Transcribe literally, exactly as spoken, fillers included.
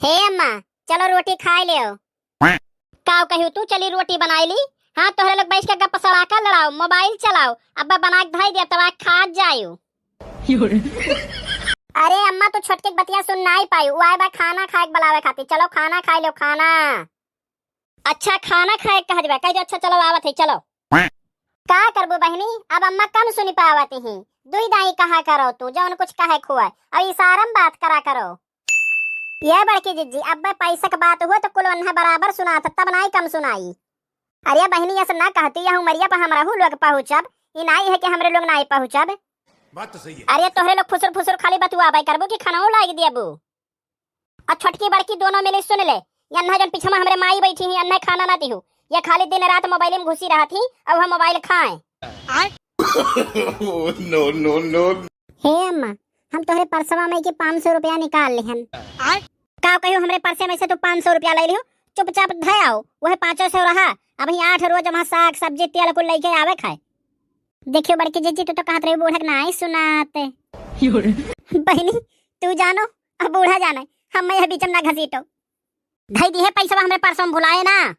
हे अम्मा, चलो रोटी खाइ लेव। काउ कहियो तू, चली रोटी बनाइ ली। हाँ, तोहरे लोग बैठ के गप्प सड़ाका लड़ाओ, मोबाइल चलाओ। अब्बा बनाइ के धइ दिया, तब आइ खात जायो। अरे अम्मा, तू छोटकी के बतिया सुन नाहीं पायू, उ आए बा खाना खाए के बुलावे खातिर। चलो खाना खाइ लेव, खाना। अच्छा, खाना खाए के कहत बा, कहि दो, अच्छा चलो आवत है, चलो। का करबू बहिनी, अब अम्मा कम सुनि पावत ही। दुइ दाई कहा करो तू, जउन कुछ कहे खुआ, अउ इसारा में बात करा करो। ये बड़की जिज्जी, अब्बे पैसा के बात हुआ तो कुल ओन्हे बराबर सुनात, तब नाहीं कम सुनाई। अरे बहिनी, अइसे ना कहती, यह उमरिया पर हमरहू लोग पहुँचब, ई नाहीं है कि हमरे लोग नाहीं पहुँचब। बात तो सही है। अरे तोहरे लोग फुसुर फुसुर खाली बतुआबे करबू कि खानाओ लाइ दियबू? अउ छोटकी बड़की दोनों मिली सुन ले, यन्हा जउन पीछे में हमरे माई बैठी ही, यन्हा खाना ना दिहू। ये खाली दिन रात मोबाइल में घुसी रहत ही, अउ हम मोबाइल खाए। आय? Oh, no, no, no। हे अम्मा, हम तोहरे परसवा में के पाँच सौ रुपया निकाल लिहन। आय? का कहियो, हमरे परसे में से तू पाँच सौ रुपया लइ लिहू, चुपचाप धइ आओ, वह पाँचों सौ रहा। अबहीं आठ रोज वहाँ साग सब्जी तेल कुल लइके आवे खाए। देखियो बड़की जिज्जी, तू तो कहत रही बूढ़ा के नाहीं सुनात। बहिनी, तू जानो, अब बूढ़ा जाने, हम यह बीच में ना घसीटो। धइ दिहे पैसवा हमरे परसों में भुलाए ना।